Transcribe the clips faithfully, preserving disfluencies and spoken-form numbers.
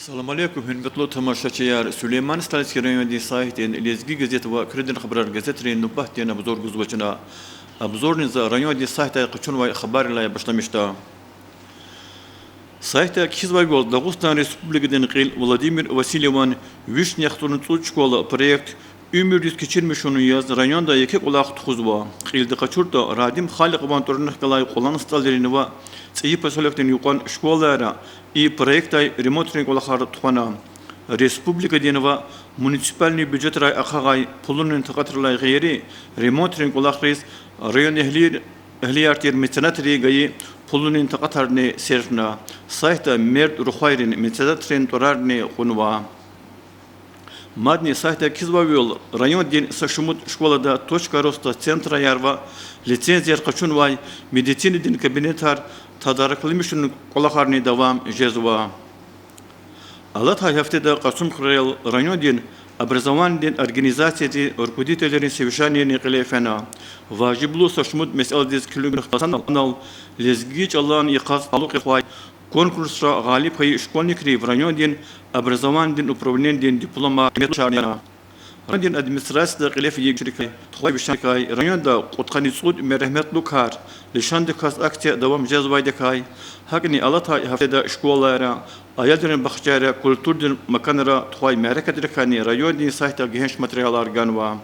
Салам алейкум, гьуьрметлу тамашачияр! Сулейман-Стальский райондин сайтдин Лезги газет ва Куьредин хабарар газетрин нубатдин обзор гузва чна. Обзорни за райондин сайтдай къачунвай хабаррилай башламишда. Сайтда кхьизвайвал, Дагъустан Республикадин кьил Владимир Васильеван вишни яхцӀурни цӀуд школа проект уьмуьрдиз кечирмишунин яз районда еке кӀвалах тухузва. Кьилди къачуртӀа, Радим Халикьован тӀварунихъ галай Кьулан СтӀалрин ва ЦӀийи поселокдин юкьван школайра и проектдай ремонтрин кӀвалахар тухвана. Республикадин ва муниципальный бюджетрай ахъайдай пулунин такьатрилай гъейри, ремонтрин кӀвалахриз районэгьлияр тир меценатри гайи пулунин такьатарни серфна. Сайтда мерд рухвайрин, меценатрин тӀварарни кьунва. Мадни сайтда кхьизвайвал, райондин са шумуд школада Точка роста центраяр ва лицензияр къачунвай медицинадин кабинетар тадаракламишунин кӀвалахарни давам жезва. Алатай гьафтеда Кьасумхуьрел райондин образованидин организацияди руководителрин совещанияни кьиле фена. Важиблу са шумуд месэладиз килигна хьана, анал лезги чӀалан йикъаз талукь яз тухвай конкурсра гъалиб хьайи школьникрив райондин образованидин управленидин дипломар, грамотаяр райондин администрацияда кьиле фейи чирикай тухвай вишнекай, районда кьудкъанни цӀуд мергьяметлу кар лишандаказ акция давам жезвайдакай, гьакӀни алатай гьафтеда школайра, аялрин бахчайра, культурадин маканра тухвай мярекатрикайни райондин сайтда гегьенш материалар ганва.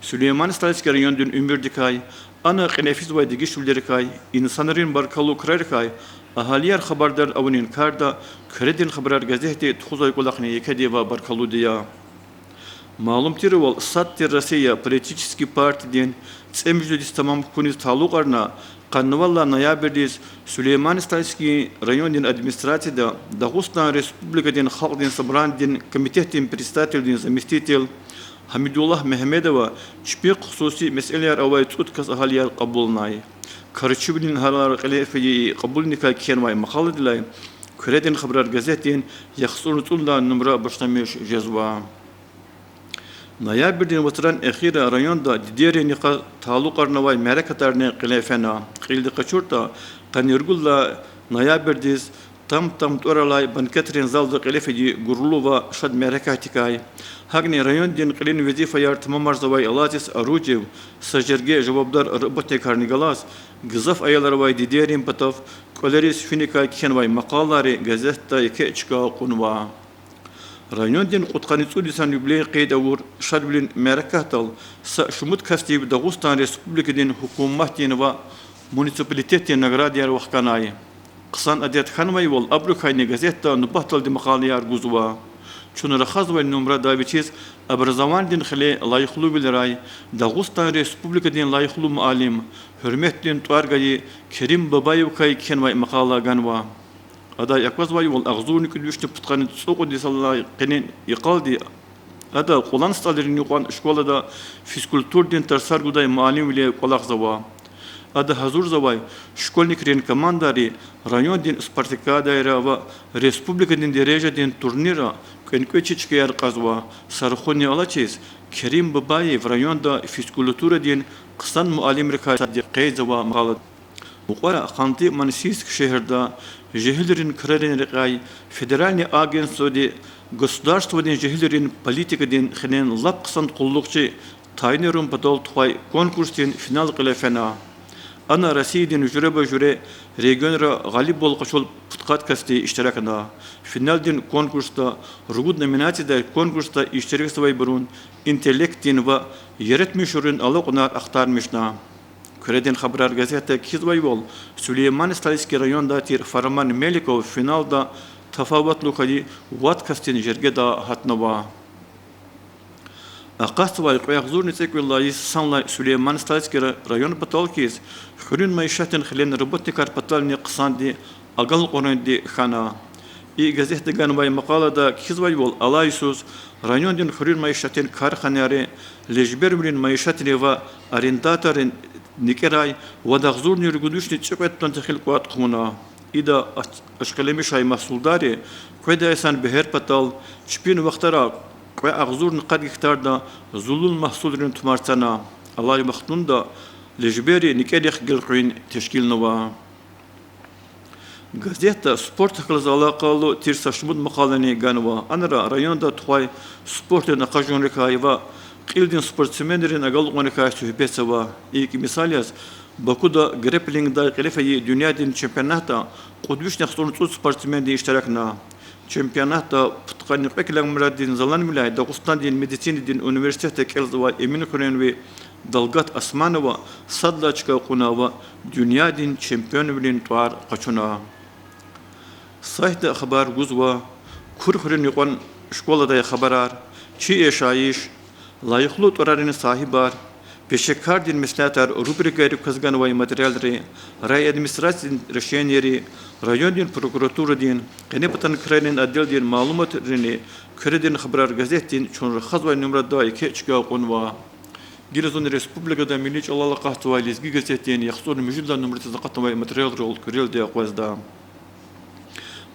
Сулейман-Стальский райондин уьмуьрдикай, ана кьиле физвай дегишвилерикай, инсанрин баркаллу крарикай агьалияр хабардар авунин карда Куьредин хабарар газетди тухузвай кӀвалахни екеди ва баркаллуди я. Малум тирвал, сад тир Россия политический партиядин цӀемуьжуьдиз тамам хьуниз талукьарна, къанни вад лагьай ноябрдиз Сулейман-Стальский райондин администрацияда Дагъустан Республикадин Халкьдин Собранидин комитетдин председателдин заместитель Гьамидуллагь Мегьамедова чпин хсуси месэлаяр авай цӀуд кас агьалияр кьабулнай. Карчивилин гьалар кьиле фейи кьабулуникай кхьенвай макъаладилай Куьредин хабарар газетдин яхцӀурни цӀуд лагьай нумра башламиш жезва. Ноябрдин вацран эхирра районда дидейрин йикъаз талукьарнавай мярекатарни кьиле фена. Кьилди къачуртӀа, къанни ругуд лагьай ноябрдиз там-там тӀвар алай банкетрин залда кьиле фиди гурлу ва шад мярекатдикай, гьакӀни райондин кьилин везифаяр тамамарзавай алатиз оружиев са жерге жавабдар работникарни галаз гзаф аялар авай дидейрин патав кӀвалериз финикай кхьенвай макъалайри газетда еке чка кьунва. Райондин кьудкъанни цӀуд йисан юбилей къейд авур шадвилин мярекатдал са шумуд касдив Дагъустан Республикадин гьукуматдин ва муниципалитетдин наградаяр вахканай. Хъсан адет хьанвайвал, абурукайни газетда нубатдалди макъалаяр гузва. Чун рахазвай нумрадай вичиз образованидин хиле лайихлувилерай Дагъустан Республикадин лайихлу муаллим, гьуьрметдин тӀвар гайи Керим Бабаевакай кхьенвай макъала ганва. Адай аквазвайвал, агъзурни кӀуьд вишни пудкъанни цӀукьуд йисалай къенин йикъалди ада Кьулан СтӀалрин юкьван школада физкультурадин тарсар гудай муаллимвиле кӀвалахзава. Ада гьазурзавай школьникрин командайри райондин спартакиадайра ва республикадин дережадин турнирра кӀвенкӀвечи чкаяр кьазва. Са рахунни алачиз, Керим Бабаев районда физкультурадин хъсан муаллимрикай сад я, къейдзава макъалада. Мукьвара Ханты-Мансийск шегьерда жегьилрин крарин рекьяй федеральный агентстводи государстводин жегьилрин политикадин хилен лап хъсан къуллугъчи тайинарун патал тухвай конкурсдин финал кьиле фена. Ана Россиядин жуьреба-жуьре регионра гъалибвал къачун пудкъад касди иштиракна. Финалдин конкурсда, ругуд номинациядай конкурсда иштиракзавайбурун интеллектдин ва яратмишунрин алакьунар ахтармишна. Куьредин хабарар газетда кхьизвайвал, Сулейман-Стальский райондай тир Фарман Меликов финалда тафаватлу хьайи вад касдин жергеда гьатнава. Акъатзавай кьве агъзурни цӀекӀуьд лагьай йис санлай Сулейман-Стальский ра-, район патал хьиз, хуьруьн майишатдин хилен работникар патални хъсанди агалкьунринди хьана. И газетда ганвай макъалада кхьизвайвал, алай йисуз райондин хуьруьн майишатдин карханайри лежбервилин майишатри ва арендаторрин никӀерай вад агъзурни ругуд вишни цӀикьвед тонна техил кӀватӀ хъувуна. Ида аш-, ашкъиламишай магьсулдарри къведай йисан бегьер патал чпин вахтара кьве агъзурни къад гектарда зулун магьсулрин тумар цана. Алай вахтунда лежберри никӀерихъ гелкъуьн тешкилнава. Газетда спортдихъ галаз алакъалу тир са шумуд макъалани ганва. Анра районда тухвай спортдин акъажунрикай ва кьилдин спортсменрин агалкьунрикай суьгьбетзава. ИкӀ мисал яз, Бакуда грэпплингдай кьиле фейи дуьньядин чемпионатда кьуд вишни яхцӀурни цӀуд спортсменди иштиракна. Чемпионатда пудкъанни кьве килограммдин заланвиляй Дагъустандин медицинадин университетда кӀелзавай Эминхуьруьнви Далгат Османова сад лагьай чка кьуна ва дуьньядин чемпионвилин тӀвар къачуна. Сайтда хабар гузва Курхуьруьн юкьван школадай хабарар, чи яшайиш, лайихлу тӀварарин сагьибар, пешекардин меслятар рубрикайрик кваз ганвай материалри, райадминистрациядин решенийри, райондин прокуратурадин, къенепатан крарин отделдин малуматрини Куьредин хабарар газетдин чун рахазвай нумрада еке чка кьунва. Гила зун республикада милли чӀалал акъатзавай Лезги газетдин яхцӀурни муьжуьд лагьай нумрадиз акъатнавай материалрал куьрелди акъвазда.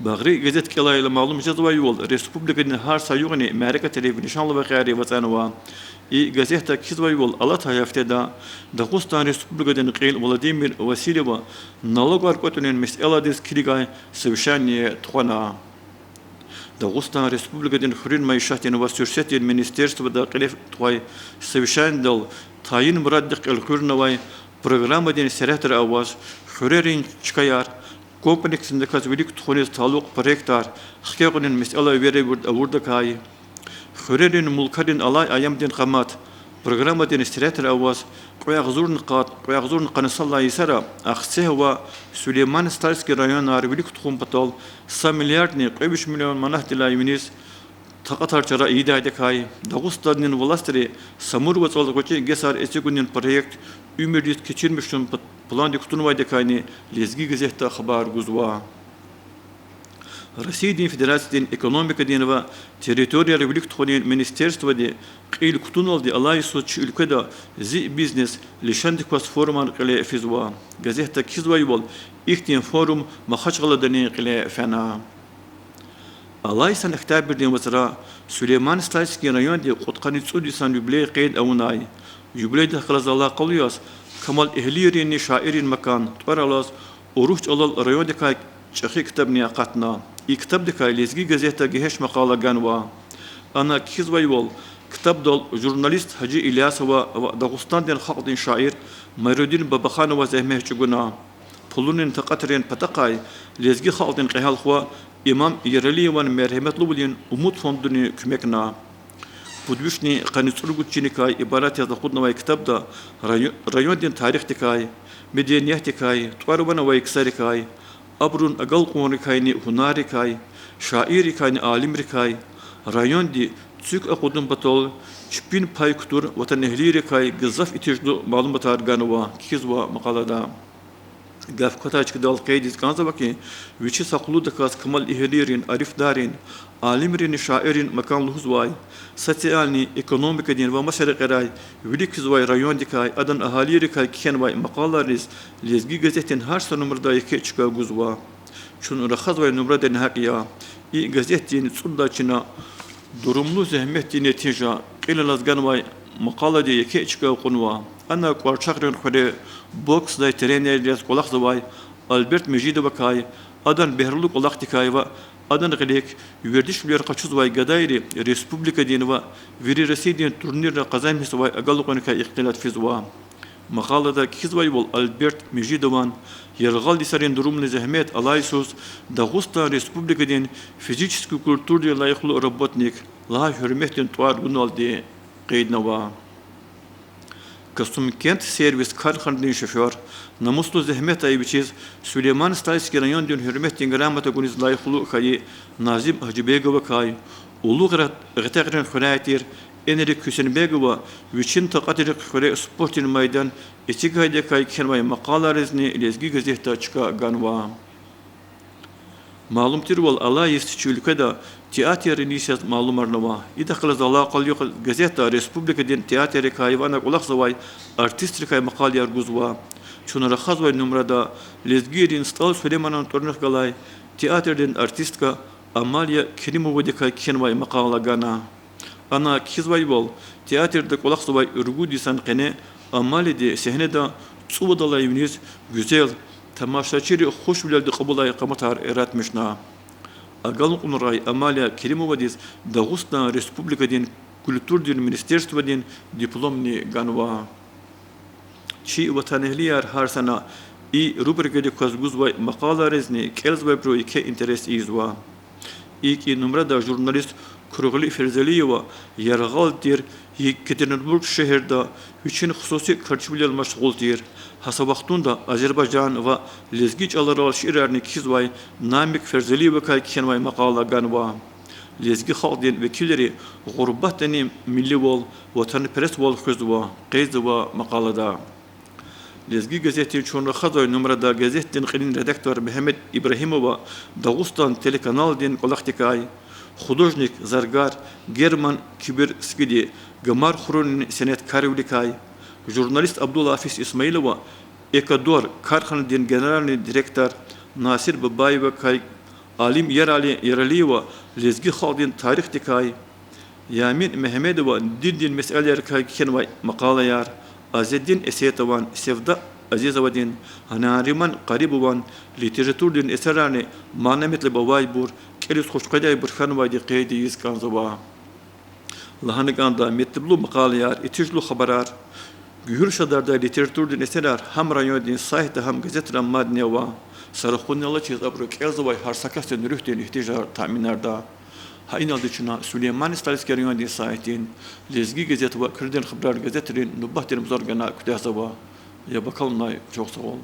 Багъри газет кӀелайла малум жезвайвал, республикадин гьар са югъни мярекатри ва лишанлу вакъиайри вацӀанва. И газетда кхьизвайвал, алатай гьафтеда Дагъустан Республикадин кьил Владимир Васильева налогар кӀватӀунин месэладиз килигай совещание тухвана. Дагъустан Республикадин хуьруьн майишатдин ва суьрсетдин министерствода кьиле тухвай совещанидал тайин мураддихъ элкъуьрнавай программадин сятра аваз, хуьрерин чкаяр, комплексдаказ вилик тухуниз талукь проектар хкягъунин месэла веревирд авурдакай, хуьрерин мулкарин алай аямдин къамат программадин сятра аваз, кьве агъзурни къад, кьве агъзурни къанни сад лагьай йисара Ахцегь ва Сулейман-Стальский районар вилик тухун патал са миллиардни кьве виш миллион манатдилай виниз такьатар чара ийидайдакай, Дагъустандин властри Самур вацӀал гъвечӀи ГЭС-ар эцигунин проект уьмуьрдиз кечирмишун пат-, пландик кутунвайдакайни Лезги газетда хабар гузва. Россиядин Федерациядин экономикадин ва территорияр вилик тухунин министерстводи кьил кутуналди алай йисуз чи уьлкведа зи бизнес лишандик кваз форумар кьиле физва. Газетда кхьизвайвал, ихьтин форум Махачкъаладани кьиле фена. Алай йисан октябрдин вацра Сулейман-Стальский районди кьудкъанни цӀуд йисан юбилей къейд авунай. Юбилейдихъ галаз алакъалу яз Камалэгьлийринни шаиррин макан тӀвар алаз урус чӀалал райондикай чӀехи ктабни акъатна. И ктабдикай Лезги газетда гегьенш макъала ганва. Ана кхьизвайвал, ктабдал журналист Гьажи Илясова ва Дагъустандин халкьдин шаир Майрудин Бабаханова зегьмет чӀугуна. Пулунин такьатрин патахъай лезги халкьдин кьегьал хва Имам Яралиеван мергьеметлувилин Умуд фондуни куьмекна. Пуд вишни къанни цӀуругуд чиникай ибарат яз акъуднавай ктабда райо-, райондин тарихдикай, медениятдикай, тӀвар-ван авай ксарикай, абурун агалкьунрикайни гьунаррикай, шаиррикайни алимрикай, районди цуьк акъудун патал чпин пай кутур ватанэгьлийрикай гзаф итижлу малуматар ганва, кхьизва макъалада. Гаф кватай чкадал къейдиз кӀанзава хьи, вичиз гьахълудаказ Камалэгьлийрин, арифдаррин, алимринни шаиррин макан лугьузвай, социальный, экономикадин ва маса рекьерай вилик физвай райондикай, адан агьалийрикай кхьенвай макъалайриз Лезги газетдин гьар са нумрада еке чка гузва. Чун рахазвай нумрадани гьакӀ я. И газетдин цӀуд лагьай чна дурумлу зегьметдин нетижа кьил алаз ганвай макъалади еке чка кьунва. Ана КӀварчагърин хуьре боксдай тренер яз кӀвалахзавай Альберт Межидовакай, адан бегьерлу кӀвалахдикай ва адан гъилик вердишвилер къачузвай гадайри республикадин ва вири Россиядин турнирра къазанмишзавай агалкьунрикай ихтилат физва. Макъалада кхьизвайвал, Альберт Межидован яргъал йисарин дурумни зегьмет алай йисуз Дагъустан Республикадин физический культурадин лайихлу работник лагьай гьуьрметдин тӀвар гуналди къейднава. Касумкент сервис карханадин шофёр, намуслу зегьметдай вичиз Сулейман-Стальский райондин гьуьрметдин грамота гуниз лайихлу хьайи Назим Гьажибеговакай, Улугъ Гъре-, Гъетягърин хуьряй тир Энрик Гьуьсенбегова вичин такьатрихъ хуьре спортдин майдан эцигайдакай кхьенвай макъалайризни Лезги газетда чка ганва. Малум тирвал, алай йис чи уьлкведа театррин йис яз малумарнава. Идахъ галаз алакъалу юкъуз газетда республикадин театррикай ва ана кӀвалахзавай артистрикай макъалаяр гузва. Чун рахазвай нумрада лезгийрин СтӀал Сулейманан тӀварунихъ галай театрдин артистка Амалия Керимовадикай кхьенвай макъала гана. Ана кхьизвайвал, театрда кӀвалахзавай ругуд йисан къене Амалияди сегьнеда цӀувадалай виниз гуьзел, Тамашачийри хушвилелди кьабулай къаматар яратмишна. Агалкьунрай Амалия Керимовадиз Дагъустан Республикадин культурадин министерстводин дипломни ганва. Чи ватанэгьлияр, гьар сана и рубрикадик кваз гузвай макъалайризни кӀелзавайбуру еке интерес ийизва. ИкӀ и нумрада журналист Кургъули Ферзалиева яргъал тир Екатеринбург шегьерда вичин хсуси карчивилел машгъул тир. Гьа са вахтунда Азербайжан ва лезги чӀаларал шиирарни кхьизвай Намик Ферзалиевакай кхьенвай макъала ганва. Лезги халкьдин векилри гъурбатдани милливал, ватанпересвал хуьзва, къейдзава макъалада. Лезги газетдин чун рахазвай нумрада газетдин кьилин редактор Мегьамед Ибрагьимова Дагъустан телеканалдин кӀвалахдикай, художник, заргар Герман Киберскийди гамар хурунин сенеткарвиликай, журналист Абдулафис Исмаилова Экодор карханадин генеральный директор Насир Бабаевакай, алим Ярали Яралиева лезги халкьдин тарихдикай, Ямин Мегьамедова диндин месэлайрикай кхьенвай макъалаяр, Азеддин Эсетован, Севда Азизовадин, Нариман Къарибован литературадин эсерарни мана-метлеб авайбур, кӀелиз хуш къведайбур хьанвайди къейд ийиз кӀанзава. Лагьана кӀанда, метлеблу макъалаяр, итижлу хабарар, гуьгьуьр шадардай литературадин эсерар гьам райондин сайтда, гьам газетра мадни ава. Са рахунал алачиз абуру кӀелзавай гьар са касдин руьгьдин игьтияжар таъминарда. Гьа иналди чна Сулейман-Стальский райондин сайтдин Лезги газет ва Куьредин хабарар газетрин нубатдин обзор гана куьтягьзава. Яб акалунай чухсагъул.